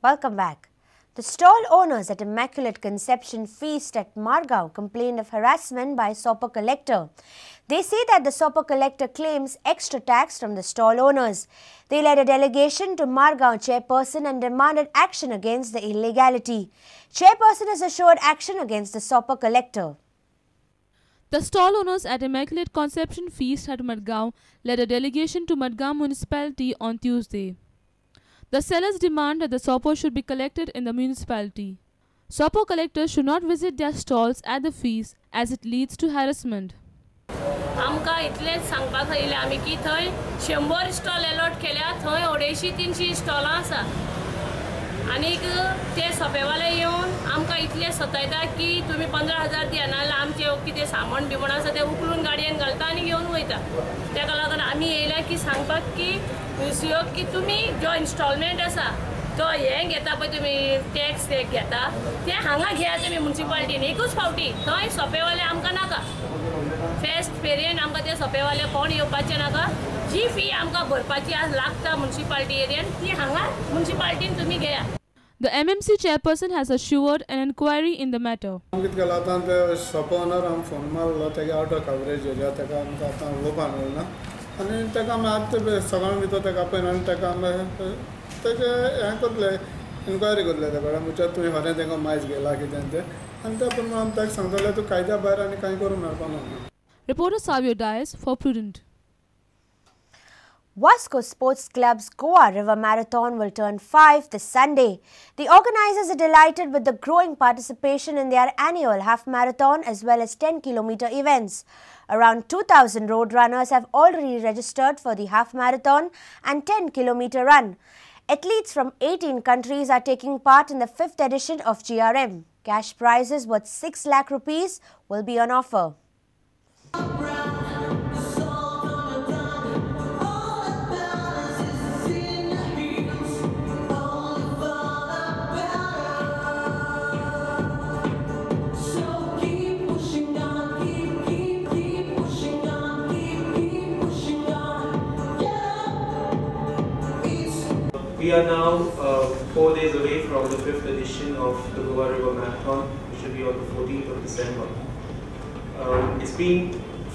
Welcome back. The stall owners at Immaculate Conception Feast at Margao complained of harassment by Sopa collector. They say that the Sopa collector claims extra tax from the stall owners. They led a delegation to Margao chairperson and demanded action against the illegality. Chairperson has assured action against the Sopa collector. The stall owners at Immaculate Conception Feast at Madgaon led a delegation to Madgaon municipality on Tuesday. The sellers demand that the Sopo should be collected in the municipality. Sopo collectors should not visit their stalls at the feast as it leads to harassment. आमकां इतलेंच सांगपाक येयलें आमी की थंय 100 stall allot केल्या, थंय 250-300 स्टॉलां आसा आनीक ते सोपेवाले येवन आमकां इतले सतायता की तुमी 15,000 दिया, नाजाल्यार आमचें कितें सामान बिमण आसा तें उखलून गाडयेन घालता आनी घेवन वयता. तेका लागून आमी येयल्या की सांगपाक की सीओक की तुमी जो इन्स्टॉलमेंट आसा तो हें घेता पळय, तुमी टॅक्स ते घेता ते हांगा घेया तुमी मुन्सिपाल्टीन एकूच फावटी. थंय सोपेवाले आमकां नाका, फेस्त फेरयेन आमकां ते सोपेवाले कोण येवपाचे नाका. जी फी आमकां भरपाची आज लागता मुन्सिपाल्टी एरियन ती हांगा मुन्सिपाल्टीन तुमी घेया. The MMC chairperson has assured an inquiry in the matter. कितें केलां आतां ते शॉप ओनर आमी फोन मारलो, तेगे आउट ऑफ कवरेज एरिया, ताका आमकां आतां उलोवपाक मेळना आनी ताका आमी आतां सगळ्यां भितर ताका आपयना आनी ताका आमी तेजे हें करतले, इन्क्वायरी करतले ताका कडेन, म्हणजे तुवें खरें तांकां मायज घेयला कितें तें, आनी त्या प्रमाण आमी ताका सांगतले तूं कायद्या भायर आनी कांय करूंक मेळपाना. Reporter Savio Dias for Prudent. Vasco Sports Club's Goa River Marathon will turn 5 this Sunday. The organizers are delighted with the growing participation in their annual half marathon as well as 10-kilometer events. Around 2,000 road runners have already registered for the half marathon and 10-kilometer run. Athletes from 18 countries are taking part in the 5th edition of GRM. Cash prizes worth 6 lakh rupees will be on offer. We are now 4 days away from the 5th edition of the Goa River Marathon, which will be on the 14th of December. It's been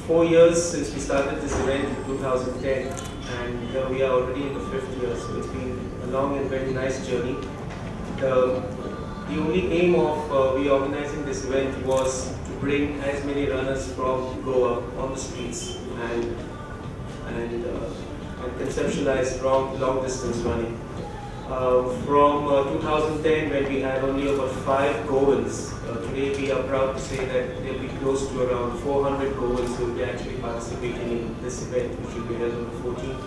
4 years since we started this event in 2010, and we are already in the 5th year, so it's been a long and very nice journey. The only aim of we organizing this event was to bring as many runners from Goa on the streets and conceptualize long distance running. From 2010, when we had only about 5 Goans, today we are proud to say that there will be close to around 400 Goans who will be actually participating in this event, which will be held on the 14th,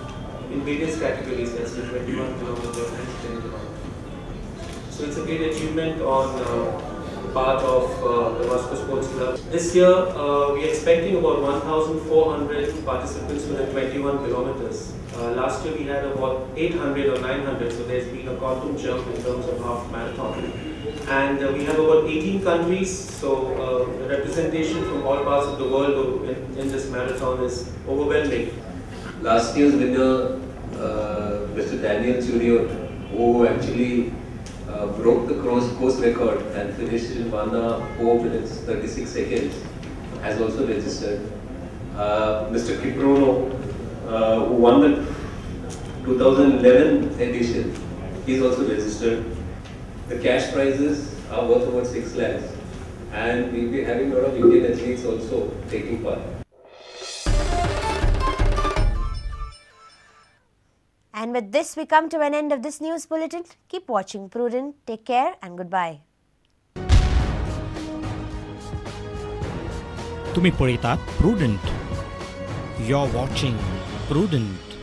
in various categories, that's the 21 kilometer and 10 kilometer. So it's a great achievement on the part of the Vasco Sports Club. This year, we are expecting about 1,400 participants for the 21 kilometers. Last year we had about 800 or 900, so there's been a quantum jump in terms of half marathon. And we have about 18 countries, so the representation from all parts of the world in this marathon is overwhelming. Last year's winner, Mr. Daniel Churiot, who actually broke the course record and finished in 1 hour 4 minutes 36 seconds, has also registered. Mr. Kiprono, who won the 2011 edition, he's also registered. The cash prizes are worth about 6 lakhs, and we'll be having a lot of Indian athletes also taking part. And with this, we come to an end of this news bulletin. Keep watching Prudent. Take care and goodbye. तुम्ही पळयतात Prudent. You're watching Prudent.